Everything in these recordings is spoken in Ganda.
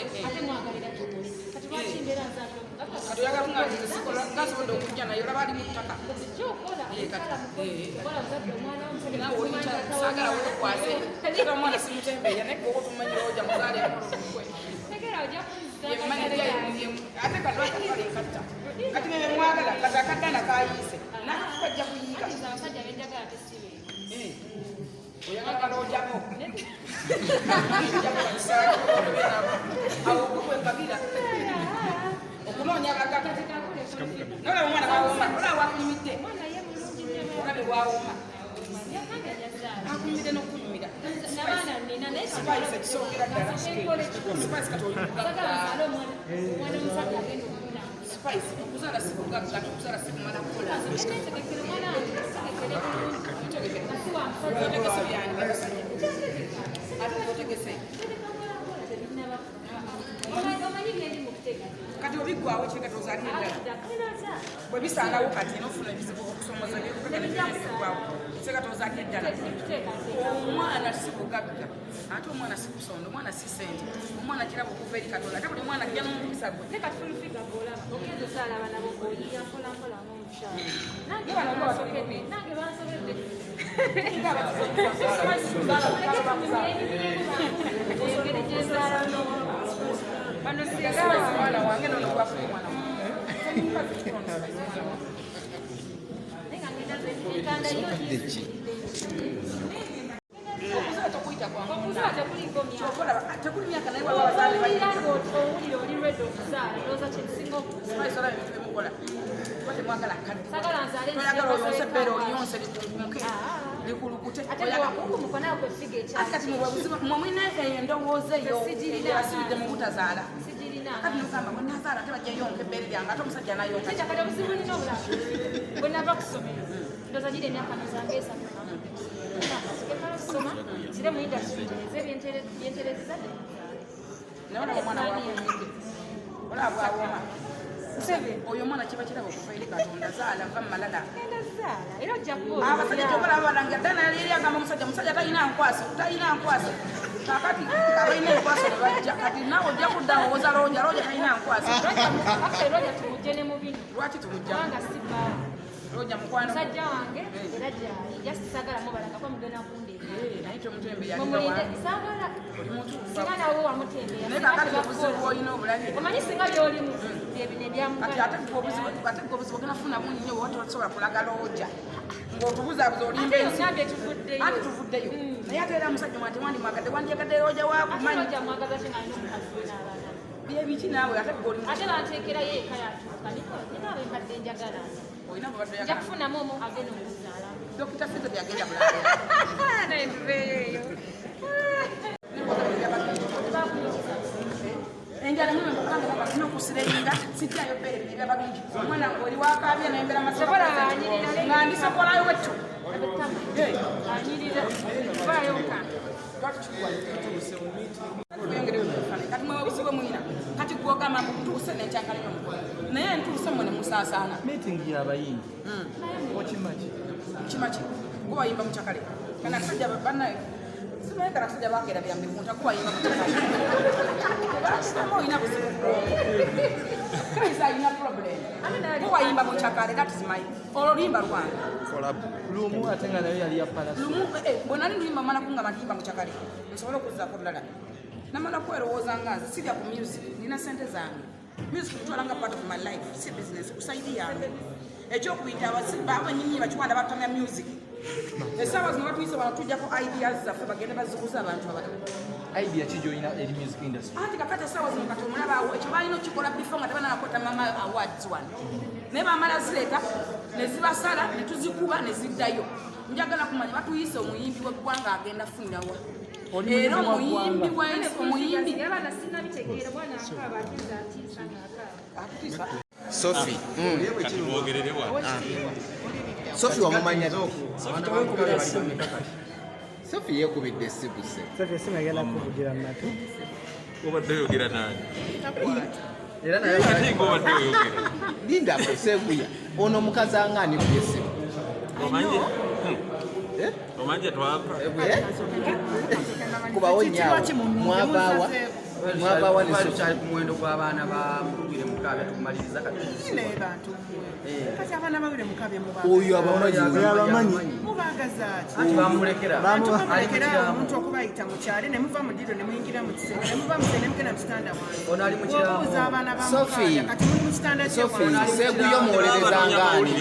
Mukoze, eh. Ate mwagalira tukole. Kati lwaki mbeera nzaala omugagga? Kati oyagala kunga nti sikola ngasobodde okujja naye olaba ali mu ttaka. Kyokola, Eh, kati, omukyala mukozi, eh. okola muzadde omwana wo, omusajja Naawe oli tumanyi mukyala, taata saagala w'omwana. wetukwase. Era omwana simutembeeya naye gwe otumanyi oja muzaale akola. Tegera ojja kunzza Ye akatale manager kange. ate kalwaki kale nkatta. Kati bye mwagala kati akaddana kayiise. Nakakuba ajja kuyiika. Anti nze abasajja benjagala tesibe. Eh, oyagala kaloojako. Awo gwe mpagira okunoonya abagagga. Nolaba omwana bw'awooma, olaba bw'akunyumidde. Omwana ye mulungi nnyo. Olabe bw'awooma. Nange ajazaala. Akunyumidde n'okunyumira. Nabaana nina naye Spice ekisookera ddala. Spice kati oli Sagala mugagga. nzaale omwana omwana omusajja agenda okufuna. Spice okuzaala si bugagga, ate okuzaala si kumala kukola. Netegekere omwana wange, mutegekere bulungi. Nga si wa musajja. Otegese byani babasajja? Ate otegese. Tegeka mpola mpola, tebinnaba. Omanyi bye ndi mu kuteekateeka. Kati obiggwawo ki kati ozaalira eddala? Abadda kinaza. Bwe bisaanawo kati n'ofuna ebizibu okusomoza ebyokuteekateeka kati ozaalira eddala. Kuteekateeka. Omwana si bugagga, ate omwana si kusonda, omwana si ssente, omwana kirabo okuva eri Katonda, ate buli mwana ajja n'omukisa gwe. Ne kati full figure bw'olaba ogenda ozaala abaana bo ng'oyiiya mpola mpola ng'omukyala. Nange Ne bano nga bansobedde. batuli Nange bansobedde. Engeri gye nzaalamu. Bano singa mwana wange nono gwafuye mwana wange. Naye nga ngenda entanda yo giyisiridde. Okuzaala tokuyita kwangu. Okuzaala tekuliiko myaka. Ky'okola tekuli myaka naye waliwo abazaale Owulira balina. ng'owulira oli ready okuzaala, ndowooza kye kisinga okuzaala. Spice olaba ebintu byemukola. Kuba temwagala kadde. Saagala nzaale Toyagala nzije oyonse ebbeere oliyonse Ate likunkumuke. Likulukute. Ate bw'okunkumuka naawe kwe ffiga Ate kati ekyali. mwe buzibu mwe mulina endowooza eyo Sigirina. eyasibidde mu butazaala. Sigirina. Kati nogamba bwe nazaala ate bajja yonka ebbeere lyange ate omusajja anayonka. Kijja kati obuzibu nina obulala. Bwe nava ku ssomero, ndowooza gira emyaka nozange 3 nga nvudde ku ssomero. Nsooke mmale okusoma, nzire mu industry ntereze byenterezeza dde nzaale. Naye olaba omwana wakunyumidde. Olaba bw'awooma. Museveni. Oyo omwana kiba kirabo okuva eri Katonda zaala va mu malala. Genda zaala era ojja kuba Abasajja kyokola babalanga ddala yali eri agamba omusajja omusajja talina nkwaso talina nkwaso kakati abalina enkwaso ne bajja kati naawe ojja kudda owoza looja looja talina nkwaso. Actually, Roger tumujje ne mu bino. Lwaki tumujja? Kubanga si bbaawe. Looja mukwano. Musajja wange era gyali. Just saagala mubalanga kuba mugenda kundeeka. Eh, naye tomutembeeya Mumulinde saagala. Oli mutuufu. Singa nawe wamutembeeya. Naye Singa kakati obuzibu tebakukola. bw'olina obulabye. Omanyi singa by'olimu bye bino Kati ebyamuganda. ate gwe obuzibu ate gwe obuzibu ogenda kufuna bungi nnyo bw'oba tosobola kulaga looja ng'otubuzaabuza olimba Ate ensi. ngambye tuvuddeyo. Anti tuvuddeyo. Naye ate era omusajja omwana tewandimwagadde wandyagadde looja Ate waakumanyi. Roger mwagaza ki ng'alina omukazi we n'abaana be. Bye biki naawe ate gwe oli Ate banteekerayo eka yatuuka. Nina be mbadde njagala. olina bwe Nja batoyagala. kufunamu omu agenda okunzaalamu. Dokita Fizo byagenda Bulaaya. Naye tuveeyo eyo. Enjala mwe mukanga baba tulina okusirenga sijjayo bbeere bino ebyabalungi omwana nga oli wakaabye nembera Sobola anyirira. nga ndisokolayo wettu. Eh, Anyirira. Vaayo nka. Kati mwe obuzibu bwe mulina kati gwogamba mbu ntuuse nenkyankalanya omukono naye ntuuse mmwe ne musaasaana. Meeting y'abayimbi okimaki? Kimaki gwe wayimba mukyakale kana akasajja bannaye simanyi kana akasajja bakeera byambikunta gwe wayimba mukyakale tebakitamu olina buzibu Chris alina problem gwe wayimba mukyakale. That is my olwo luyimba lwange. Lumu ate nga nayo yali ya Palaso. Lumu bwe nali luyimba mala kungamba nti yimba mukyakale nsobole okuzzaako olulala namala kwerowooza nga nze sirya ku music nina sente zange. Music ntwala nga part of my life, si business ku side yange. Ekyokubiri abenyini bakiwanda batamya music essaawa zino batuyise wano tujjako ideas zaffe bagende baziguza abantu abalala. Idea ki gy'olina eri music industry? Anti kakati essaawa zino kati omulabaawo ekyo balina okikola before nga tebanabakwata mama awards wano naye bamala zireeta ne zibasala ne tuzikuba ne ziddayo. Njagala kumanya batuyise omuyimbi w'eggwanga agenda funirawa Oli era muyimbi wa omuyimbi ggwanga. w'ensi omuyimbi Abaana sinnabitegeera mwana akaaba ate nze atiisa ng'akaaba. Akutiisa. Sophie. Kati mwogerere wano. Sophie wamumanya ddi? Sophie yeekubidde essimu se. Sophie esimu egenda kuvugira mu matu. Obadde oyogera nani? Era naye Ate nga obadde oyogera. Lindako Seguya. Ono omukazi anga ani ku essimu? Omanje Eh? Omanje twava. Eh? Kubawo nyaawo. Mwavaawa. Mwava wa ne Sophie? Tukyali ku muwendo gw'abaana ba Mugwire Mukaabya, tukumaliriza kati. Naye bantu mmwe, kati abaana bawire mukabye Oyo abamanyi. Oyo abamanyi. Mubagaza ki? Anti bamulekera. Bantu Ali ku bamulekera kiraamo. omuntu okubayita mu kyalo, ne muva mu ddiiro ne muyingira mu kisenge, ne muva mu kisenge ne mugenda mu kitanda wange. Ono ali mu kiraamo. Bw'obuuza abaana ba Sophie. Mukaabya, kati muli mu kitanda kye Sophie, wange. Seguyo muwolereza ngaani?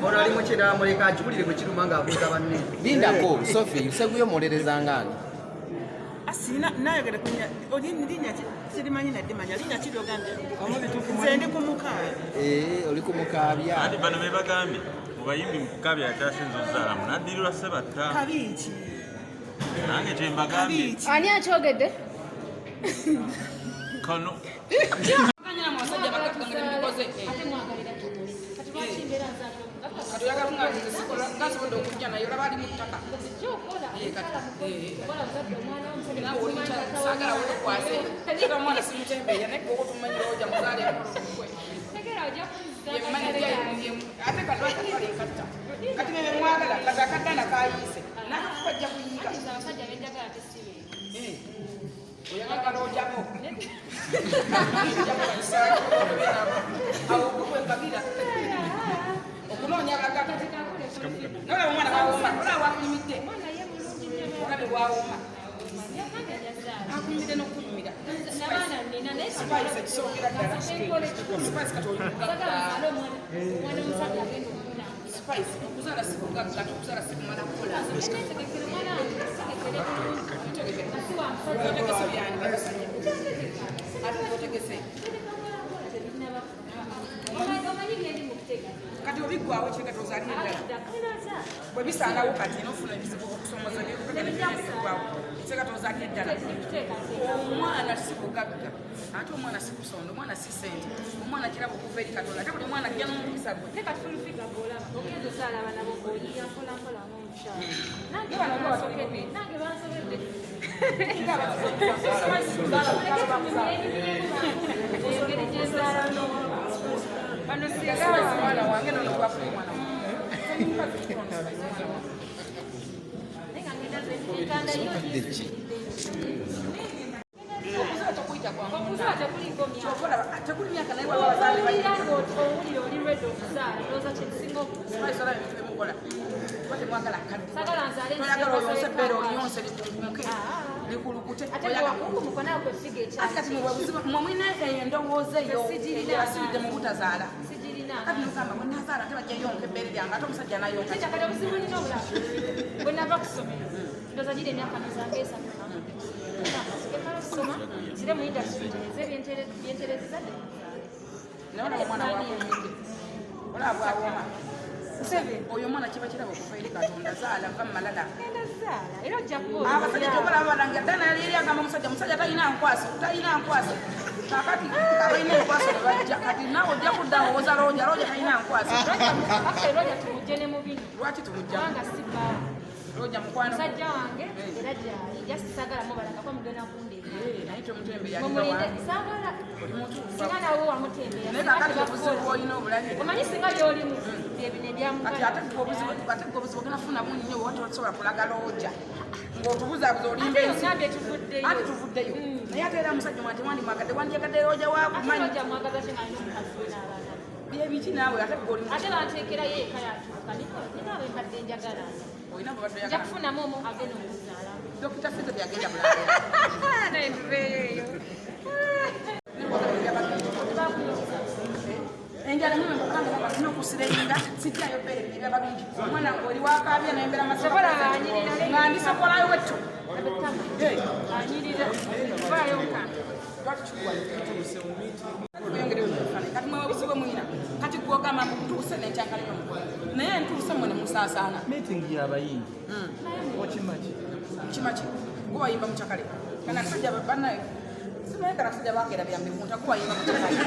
Ono ali mu kiraamo, leka akiwulire bwe kiruma ng'abuuza banne. Lindako, Sophie, Seguyo muwolereza ngaani? Asina nayogera kunya oli linnya ki sirimanyi nadimanya linnya ki lyogambye, nze ndi ku Mukaabya. Eh, oli kumukaabya. Anti bano be bagambye mu bayimbi Mukabya akyasinza ozaalamu n'addirirwa Sebatta. Kabiiki. Nange kye mbagambye. Kabiiki. Ani akyogedde? Kano. Kanya abasajja bagatuganga nemubikoze. Ate mwagalira kikuli kati lwaki mbeera nzaalira omugagga? Kati oyagala kunga nze sikola ngasobodde okujja naye olaba ali mu ttaka. Nzijja okukola. Eh, kati, omukyala mukozi, eh. okola muzadde omwana w'omusajja. Naawe oli mukyala, saagala wekwase era omwana simutembeeya, naye gwe otumanyira oja muzaale gwe. Tegera ojja kunzisa. Ye manager ate kalwaki atwala enkatta kati bebe mwagala kati akaddana kayiise nakakuba ajja kuyiika. Anti nze abasajja benjagala tesibe. Eh, oyagala kaloojako awo gwe gwempagira okunoonya abagagga. Nolaba omwana bwawooma, olaba wakunyumidde. Omwana ye mulungi nnyo. Olabe bwawooma. Nange njazaala. Akunyumidde n'okunyumira. N'abaana nnina naye Spice ekisookera ddala. Enkole. Spice kati oli Sagala mugagga. nzaale omwana omwana omusajja agenda okufuna. Spice, okuzaala si bugagga, ate okuzaala si kumala kukola. Netegekere omwana wange, tegekere bulungi. Nga si wa musajja. Otegese byani byabasajja? Ate otegese Omanyi byendi mu kuteekateeka. Kati obiggwawo kireka tozaalira ddala. Abadda kalinazaala. Bwe bisaanawo kati nofuna ebizibu okusomoza ebyokuteekateekaggwawo kireka tozaalira ddala. Kuteekateeka. Omwana si bugagga, ate omwana si kusonda, omwana si sente, omwana kirabo okuva eri Katonda, ate buli mwana ajja n'omukisa gwe. Naye kati full figure bw'olaba ogenda ozaala abaana bo ng'oyiiya mpola mpola ng'omukyala. Nange Bano bo bansobedde. Nange bansobedde. Engeri gye nzaalamu. Bano singa omwana wange nono gwafuna omwana wange. Naye nga ngenda nze entanda yo Okuzaala tokuyita kwangu. Okuzaala tekuliiko myaka. Kyova olaba tekuli myaka, naye waliwo abazaale Owulira balina ng'owulira oli ready okuzaala, ndowooza kye kisinga okuzaala. Spice, olaba ebintu byemukola kuba temwagala kadde. Saagala nzaale Toyagala nzire oyonse ebbeere, kasole. oliyonse likukumuke likulukute. Ate Oyagala- bw'okukumuka naawe kwe ffiga Ate kati ekyali. mwe buzibu mwe mulina endowooza eyo Sigirina. eyabasibidde mu butazaala. Sigirina. Kati nogamba bwe nazaala ate bajja yonka ebbeere lyange, ate omusajja anayonka. Kati kati obuzibu nina obulala. Bwe nava ku ssomero, ndowooza gira emyaka zange 3 nga nvudde ku ssomero. Nsooke mmale okusoma, nzire mu industry ntereeze byenterezeza dde nzaale. Naye olaba omwana wakunyumidde, olaba bwawooma. Oyo omwana kiba kirabo okuva eri Katonda. Zaala, va mumalala. Ngenda zaala era ojja kuba Abasajja kyobalaba balangira ddala yali eri agamba omusajja, omusajja talina nkwaso, talina nkwaso. Kakati abalina enkwaso ne bajja, kati naawe ojja kudda owoza Roja, Roja talina nkwaso. Actually, Roja tumugye ne mu bino. Lwaki tumugjamu? Kubanga si bbaawe. Roja mukwano. Musajja wange era gyali. Just saagala mubalanga kuba mugenda kundeeka. Eh, naye tomutembeeya aliba Mumulinde wange. saagala. Oli mutuufu. Singa naawe wamutembeeya. Naye Singa kakati obuzibu tebakukola. bw'olina obulabye. Omanyi singa by'olimu bye bino Kati ebyamuganda. ate gwe obuzibu, ate gwe obuzibu ogenda funa bungi nnyo bwe tosobola kulaga Roja ng'otubuzaabuza olimba Ate ensi. ogambye tuvuddeyo. Ate tuvuddeyo, naye ate era omusajja omwana tewandimwagadde, wandyagadde Roja Ate wakumanyi. Roja mwagaza ki ng'alina omukazi we n'abaana be? Byebiki naawe, ate gwe oli Ate banteekerayo eka yatuuka. Nina bwe mbadde njagala. Olina bwe badde Nja oyagala. kufunamu omu agenda okuzaalamu. Dokita Fizo teyagenda Bulaya. Naye tuveeyo. Enjala mwe mukanga balina okusirenga sijjayo bbeere ebyabalungi omwana ng'oli wakaabya nayembera. Sobola anyirira. Nga ndisokolayo wetto. Anyirira. Vaayo nka. Kati mwe obuzibu mwina kati gwogamba mbu ntuuse nenkyankalanya omukono, naye ntuuse mwe ne musaasaana. Meeting y'abayimbi okimaki? Kimaki gwe wayimba mukyakale kana akasajja bannaye simanyi kana akasajja bakeera byambikunta gwe wayimba mukyakale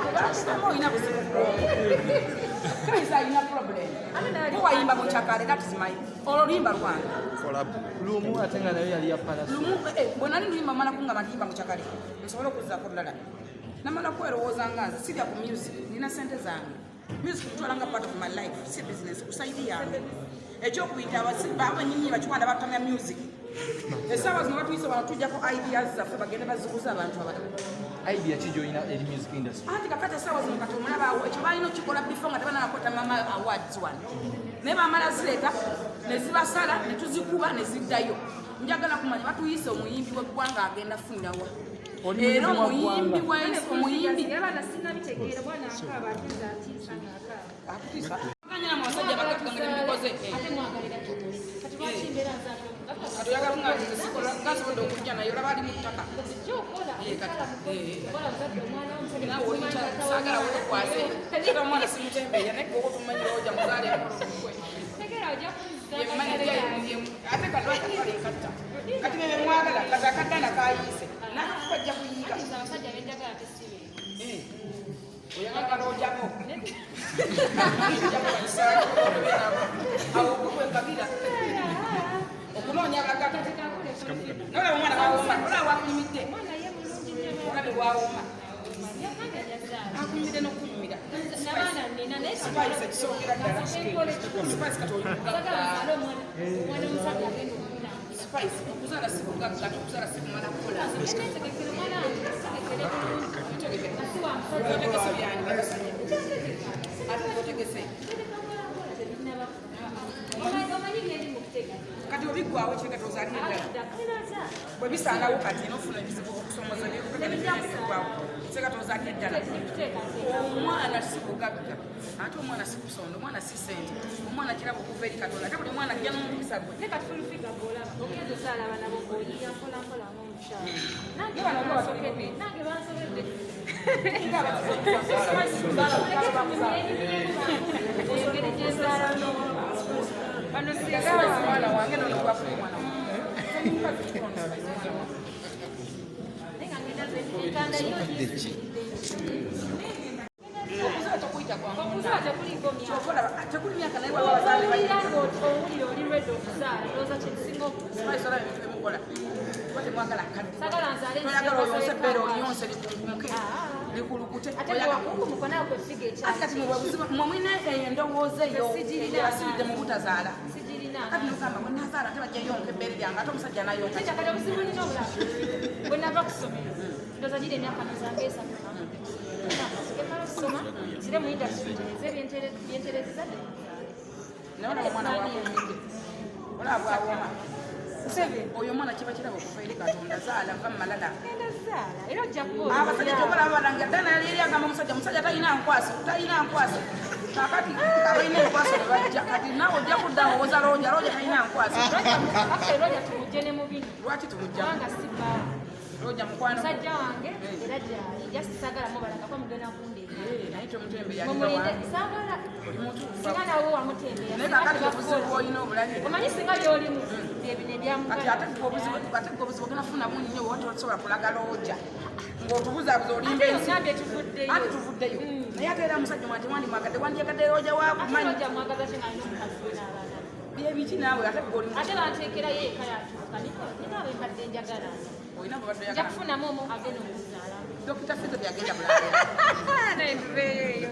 tebakisama olina buzibu kayisa alina problem gwe wayimba mukyakale. That is my olwo luyimba lwange. Lumu ate nga nayo yali ya Palaso. Lumu bwe nali luyimba mala kungamba ntiyimba mukyakale nsobole okuzzaako olulala, namala kwerowooza nga nze sirya ku music, nina sente zange. Music ntwala nga part of my life, si business ku side yange. Ekyokubiri, abasimba abenyini bakiwanda batamya music. Essaawa zino batuyise wano tujjako ideas zaffe bagende baziguza abantu abalala. Idea ki gy'olina eri music industry? Anti kakati essaawa zino kati omulabaawo ekyo balina okikola before nga tebanabakwata mama awards wano, naye bamala zireeta ne zibasala ne tuzikuba ne ziddayo. Njagala kumanya batuyise omuyimbi w'eggwanga agenda funirawa era omuyimbi omuyimbi Abaana sinnabitegeera, mwana akaaba atiisa atiisa ng'akaaba. Akutiisa kanyama abasajja bagatuganga nemubikoze. Ate mwagalira kimu. Kati lwaki mbeera nzaala omugagga? Kati oyagala kunga nti sikola ngasobodde okujja naye olaba ali mu ttaka. Kyokola, Kati, omukyala mukozi, okola muzadde omwana wo, omusajja Naawe oli mukyala, saagala wekwase ate omwana simutembeeya naye gwe otumanyira ojja muzaale akolokwe. Tegeera ojja kunzza Ye amagale gange. Ate kalwaki katta kati bebe mwagala kati akaddana kayiise nakakuba ajja kuyiika. Anti nze abasajja benjagala tesibe. Oyagala ojjako awo okukwekabira okunoonya abagagga nolaba omwana wawooma olaba wakunyumidde. Omwana ye mulungi nnyo. Olabe wawooma. Nange njazaala. Akunyumidde n'okunyumira. Nabaana nnina naye Spice ekisookera ddala Spice kati oli Sagala mugagga. nzaale omwana omwana omusajja agenda okufuna. Spice okuzaala si bugagga ate okuzaala si kumala kukola. Netegekere omwana wange, mutegekere bulungi. Nga si wa musajja. Otegese byani bagasajja ate otegese? Tegeka mpola mpola, tebinnaba. Omanyi byendi mu kutegeka. Kati obiggwawo kireka tozaalira ddala. Abadda kalinaza. Bwe bisaanawo kati nofuna ebizibu okusomoza ebyokuteekawo seka tozaalira ddala. Kuteekateeka. Omwana si bugagga ate omwana si kusonda, omwana si sente, omwana kirabo okuva eri Katonda ate buli mwana ajja n'omukisa gwe. Naye kati full figure bw'olaba ogenda ozaala abaana bo ng'oyiiya mpola mpola ng'omukyala. Nange Naye bano bo bansobedde, nange bansobedde. Engeri gye nzaalamu. Bano singa mwana wange nonokubaku omwana wange. Naye nga ngenda entanda yo giyisiridde. Okuzaala tokuyita kwangu. Okuzaala tekuliiko myaka. Kyova olaba tekuli myaka naye waba abazaale Owulira balina ng'owulira oli ready okuzaala, ndowooza kye kisinga Spice olaba ebintu byemukola kuba temwagala kadde. Saagala nzaale Toyagala oyonse ebbeere nzire oliyonse likunkumuke likulukute. Ate Oyagala- bw'okunkumuka naawe kwe ffiga Ate kati ekyali. mwe buzibu mwe mulina endowooza eyo Sigirina. eyasibidde mu butazaala. Sigirina. Kati nogamba bwe nazaala ate bajja yonka ebbeere lyange ate omusajja anayonka. Kati kati obuzibu nina obulala. Bwe nava ku ssomero, ndowooza gira emyaka nozange esatu nga nvudde ku ssomero. Nsooke mmale okusoma, nzire mu industry ntereze byenterezeza. Naye olaba omwana wakunyumidde olaba bwawooma oyo omwana kiba kirabo okuva eri Katonda zaala va mumalala. Ngenda zaala era ojja kuba Abasajja kyobalaba balanga ddala yali eri agamba omusajja omusajja talina nkwaso talina nkwaso kakati abalina enkwaso ne bajja kati naawe ojja kudda owoza Roja Roja talina nkwaso. Actually, Roja tumugye ne mu bino. Lwaki tumugjamu? Kubanga si bbaawe. Roja mukwano. Musajja wange era gyali. Just saagala mubalanga kuba mugenda kundeeka. Naye tomutembeeya. Mumulinde saagala. Oli mutuufu. Singa nawe wamutembeeya. Naye Singa kakati obuzibu tebakukola. bw'olina obulabye. Omanyi singa by'olimu bye bino Kati ebyamuganda. ate gwe obuzibu ate gwe obuzibu ogenda kufuna bungi nnyo bw'oba tosobola kulaga Roja ng'otubuzaabuza olimba Ate ensi. ogambye tuvuddeyo. Anti tuvuddeyo naye ate era omusajja omwana tewandimwagadde wandyagadde Roja Ate wakumanyi. Roja mwagaza ki ng'alina omukazi we n'abaana be? Byebiki naawe ate gwe oli Ate banteekerayo eka yatuuka nina be mbadde njagala. Olina bwe badde Nja oyagala. kufunamu omu agenda okunzaalamu. Dr. Fizo byagenda Bulaaya. Naye tuveeyo eyo.